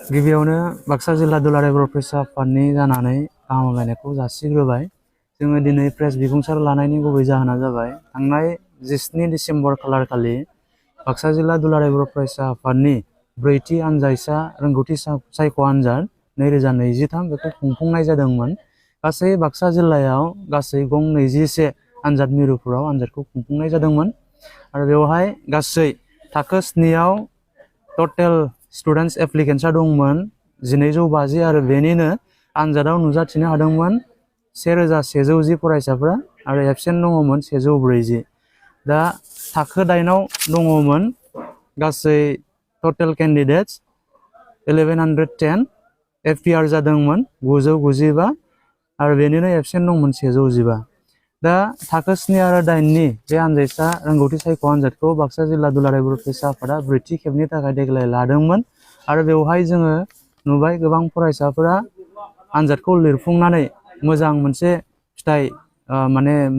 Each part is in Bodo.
गिबियावनो बाक्सा जिल्ला दुलाराय बर' फरायसा आफादनि जानानै गाहाम हामलायनायखौ जासिग्रोबाय। जोङो दिनै प्रेस बिबुंसार लानायनि गुबै जाहोना जाबाय थांनाय 17 डिसेम्बर खालारखालि बाक्सा जिल्ला दुलाराय बर' फरायसा आफादनि ब्रैथि आनजाइसा रोंगौथि सायख' आनजाद 2023 बेखौ खुंफुंनाय जादोंमोन। गासै बाक्सा जिल्लायाव गासै गं 21 आनजाद मिरुफोराव आनजादखौ खुंफुंनाय जादोंमोन आरो बेवहाय गासै थाखो 7आव टटेल स्टुडेन्ट्स एप्लिकेन्ट्सआ दंमोन 1250 आरो बेनिनो आनजादाव नुजाथिनो हादोंमोन 1110 फरायसाफोरा आरो एबसेन्ट दङमोन 140। दा थाखो 8आव दङमोन गासै टटेल केन्डिडेट्स 1110, एफपिआर जादोंमोन 995 आरो बेनिनो एबसेन्ट दंमोन 115। दा थाखो 7 आरो 8नि बे आनजाइसा रोंगौथि सायख' आनजादखौ बाक्सा जिल्ला दुलाराय बर' फरायसा आफादा ब्रैथि खेबनि थाखाय देग्लाय लादोंमोन आरो बेवहाय जोङो नुबाय गोबां फरायसाफोरा आनजादखौ लिरफुंनानै मोजां मोनसे फिथाइ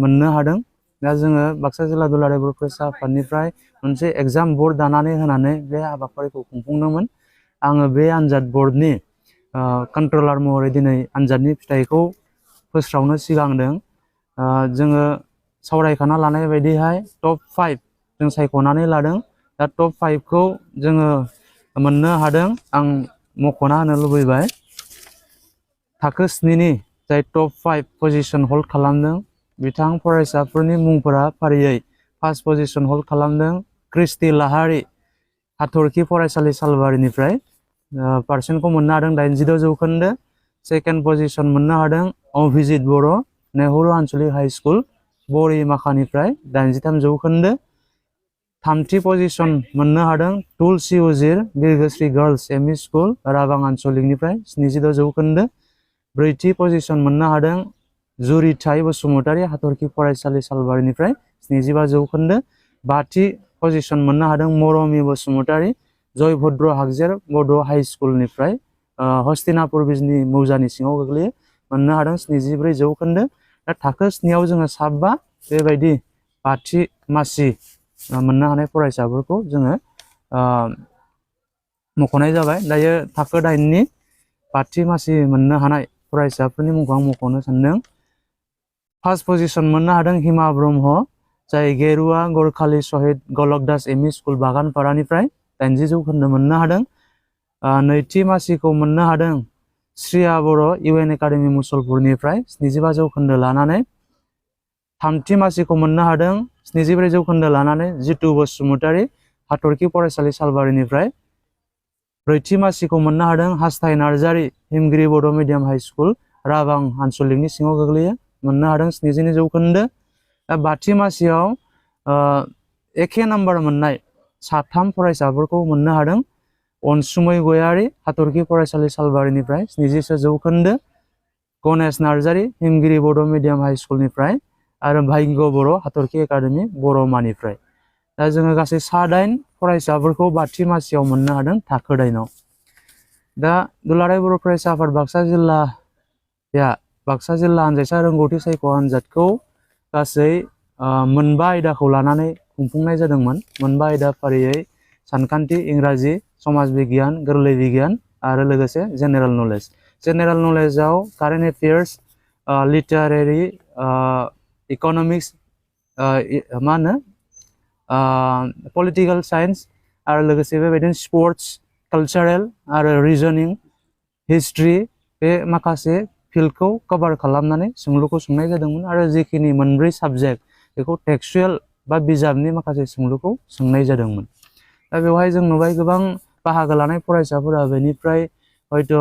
मोननो हादों। दा जोङो बाक्सा जिल्ला दुलाराय बर' फरायसा आफादनिफ्राय मोनसे एग्जाम बर्ड दानानै होनानै बे हाबाफारिखौ खुंफुंदोंमोन। आङो बे आनजाद बर्डनि कन्ट्रलार महरै दिनै आनजादनि फिथाइखौ फोस्रावनो सिगांदों। जोङो सावरायखाना लानाय बायदिहाय टप 5 जों सायख'नानै लादों। दा टप 5खौ जोङो मोननो हादों। आं मख'ना होनो लुबैबाय थाखो 7नि जाय टप 5 पजिशन हल्ड खालामदों बिथां फरायसाफोरनि मुंफोरा फारियै फार्स्ट पजिशन हल्ड खालामदों क्रिस्टि लाहारी, हाथरखि फरायसालि सालबारिनिफ्राय पार्सेन्टखौ मोननो हादों 86 जौखोन्दो। सेकेन्ड पजिशन मोननो हादों अभिजित बर', नेहरू आनसलिक हाई स्कुल बरिमाखानिफ्राय 83 जौखोन्दो। थामथि पजिशन मोननो हादों तुलसी उजिर बिरगोस्रि गार्लस एमइ स्कुल राबां आनसलिकनिफ्राय 76 जौखोन्दो। ब्रैथि पजिशन मोननो हादों जुरिथाय बसुमतारी, हाथरखि फरायसालि सालबारिनिफ्राय 75 जौखोन्दो। बाथि पजिशन मोननो हादों मरमि बसुमतारी, जयभद्र हागजेर बड' हाई स्कुलनिफ्राय हस्तिनापुर बिजनि मौजानि सिङाव गोग्लैयो, मोननो हादों 74 जौखोन्दो। दा थाखो 7आव जोङो 7 बेबायदि बाथि मासि मोननो हानाय फरायसाफोरखौ जोङो मख'नाय जाबाय। दायो थाखो 8नि बाथि मासि मोननो हानाय फरायसाफोरनि मुंखौ आं मख'नो सानदों। फार्स्ट पजिशन मोननो हादों हिमा ब्रह्म, जाय गेरुआ गरखालि शहीद गलक दास एमइ स्कुल बागानपारानिफ्राय 80 जौखोन्दो मोननो हादों। नैथि मासिखौ मोननो हादों श्रिया बर' इउएन एकाडेमि मुसलपुरनिफ्राय 75 जौखोन्दो लानानै। थामथि मासिखौ मोननो हादों 74 जौखोन्दो लानानै जितु बसुमतारी, हाथरखि फरायसालि सालबारिनिफ्राय। ब्रैथि मासिखौ मोननो हादों हास्थाय नार्जारी, हिमगिरि बड' मिडियाम हाई स्कुल राबां आनसलिकनि सिङाव गोग्लैयो, मोननो हादों 72 जौखोन्दो। दा बाथि मासियाव एखे नाम्बार मोननाय 3 फरायसाफोरखौ मोननो हादों अनसुमै गयारी, हाथरखि फरायसालि सालबारिनिफ्राय 76 जौखोन्दो, गणेश नार्जारी, हिमगिरि बड' मिडियाम हाई स्कुलनिफ्राय आरो भाग्य बर', हाथरखि एकाडेमि बर'मानिफ्राय। दा जोङो गासै 8 फरायसाफोरखौ बाथि मासियाव मोननो हादों थाखो 8आव। दा दुलाराय बर' फरायसा आफाद बाक्सा जिल्ला आनजाइसा रोंगौथि सायख' आनजादखौ गासै 9 आयदाखौ लानानै खुंफुंनाय जादोंमोन। 9 आयदा फारियै सानखान्थि, इंराजि, समाज बिगियान, गोरलै बिगियान आरो लोगोसे जेनेरेल नलेज। जेनेरेल नलेजाव current affairs, literary, economics, political science आरो लोगोसे बेबायदिनो स्पर्ट्स, कालचारेल आरो रिजनिं, हिस्ट्रि बे माखासे फिल्डखौ कभार खालामनानै सोंलुखौ सोंनाय जादोंमोन आरो जिखिनि 4 साबजेक्ट बेखौ टेक्सुयेल बा बिजाबनि माखासे सोंलुखौ सोंनाय जादोंमोन। दा बेवहाय जों नुबाय गोबां बाहागो लानाय फरायसाफोरा बेनिफ्राय हयथ'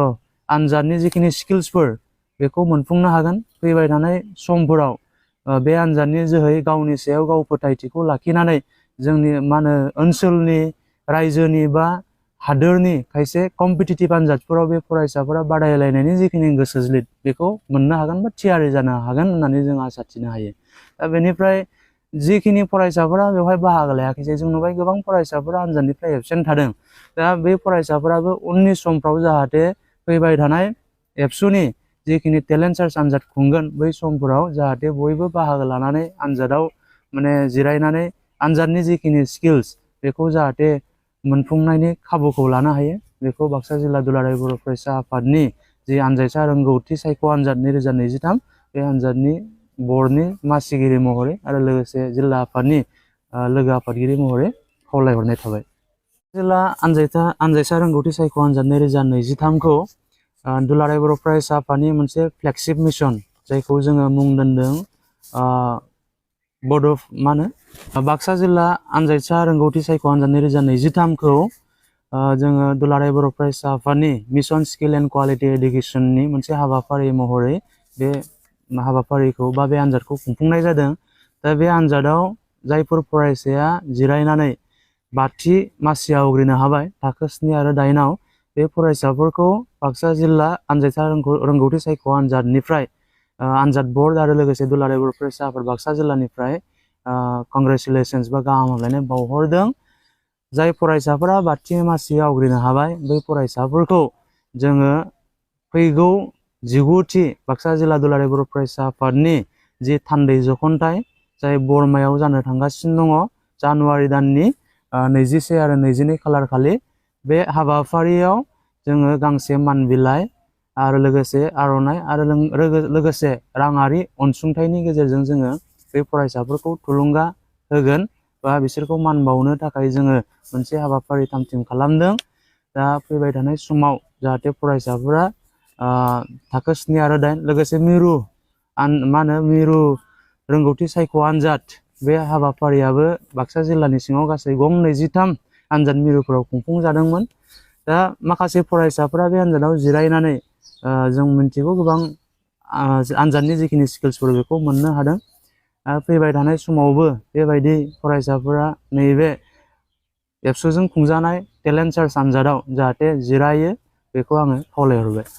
आनजादनि जिखिनि स्किल्सफोर बेखौ मोनफुंनो हागोन। फैबाय थानाय समफोराव बे आनजादनि जोहै गावनि सायाव गाव फोथायथिखौ लाखिनानै जोंनि ओनसोलनि, रायजोनि बा हादोरनि खायसे कम्पिटिटिभ आनजादफोराव बे फरायसाफोरा बादायलायनायनि जिखिनि गोसोज्लिद बेखौ मोननो हागोन बा थियारि जानो हागोन होननानै जों आसा थिनो हायो। दा बेनिफ्राय जिखिनि फरायसाफोरा बेवहाय बाहागो लायाखैसै, जों नुबाय गोबां फरायसाफोरा आनजादनिफ्राय एबसेन्ट थादों। दा बे फरायसाफोराबो उननि समफ्राव जाहाथे फैबाय थानाय एबसुनि जिखिनि टेलेन्ट सार्च आनजाद खुंगोन बै समफोराव जाहाथे बयबो बाहागो लानानै आनजादाव जिरायनानै आनजादनि जिखिनि स्किल्स बेखौ जाहाथे मोनफुंनायनि खाबुखौ लानो हायो। बेखौ बाक्सा जिल्ला दुलाराय बर' फरायसा आफादनि जि आनजायसा रोंगौथि सायख' आनजाद 2023 बे आनजादनि बर्डनि मासिगिरि महरै आरो लोगोसे जिल्ला आफादनि लोगो आफादगिरि महरै खावलायहरनाय थाबाय। जिल्ला आनजायसा रोंगौथि सायख' आनजाद 2023 खौ दुलाराय बर' फरायसा आफादनि मोनसे फ्लेगशिप मिशन जायखौ जोङो मुं दोनदों बाक्सा जिल्ला आनजायसा रोंगौथि सायख' आनजाद 2023 खौ जोङो दुलाराय बर' फरायसा आफादनि मिशन स्किल एन्ड क्वालिटि एडुकेसननि मोनसे हाबाफारि महरै बे हाबाफारिखौ बा बे आनजादखौ खुंफुंनाय जादों। दा बे आनजादाव जायफोर फरायसाया जिरायनानै बाथि मासि आवग्रिनो हाबाय थाखो 7 आरो 8 बे फरायसाफोरखौ बाक्सा जिल्ला आनजायसा रोंगौथि सायख' आनजादनिफ्राय आनजाद बर्ड आरो लोगोसे दुलाराय बर' फरायसा आफाद बाक्सा जिल्लानिफ्राय कंग्रेचुलेसन्स बा गाहाम हामलायनाय बावहरदों। जाय फरायसाफोरा बाथि मासि आवग्रिनो हाबाय बै फरायसाफोरखौ जोङो फैगौ 19थि बाक्सा जिल्ला दुलाराय बर' फरायसा आफादनि जि थान्दै जखनथाइ जाय बरमायाव जानो थांगासिनो दङ जानुवारि दाननि 21 आरो 22 खालार खालि बे हाबाफारियाव जोङो गांसे मान बिलाइ आरो लोगोसे आर'नाइ आरो लोगोसे राङारि अनसुंथाइनि गेजेरजों जोङो बे फरायसाफोरखौ थुलुंगा होगोन बा बिसोरखौ मान बावनो थाखाय जोङो मोनसे हाबाफारि थाम-थिम खालामदों। दा फैबाय थानाय समाव जाहाथे फरायसाफोरा थाखो 7 आरो 8 लोगोसे मिरु रोंगौथि सायख' आनजाद बे हाबाफारियाबो बाक्सा जिल्लानि सिङाव गासै गं 23 आनजाद मिरुफोराव खुंफुंजादोंमोन। दा माखासे फरायसाफोरा बे आनजादाव जिरायनानै जों मिथिगौ गोबां आनजादनि जिखिनि स्किल्सफोर बेखौ मोननो हादों। फैबाय थानाय समावबो बेबायदि फरायसाफोरा नैबे एबसुजों खुंजानाय टेलेन्ट सार्च आनजादाव जाहाथे जिरायो बेखौ आङो खावलायहरबाय।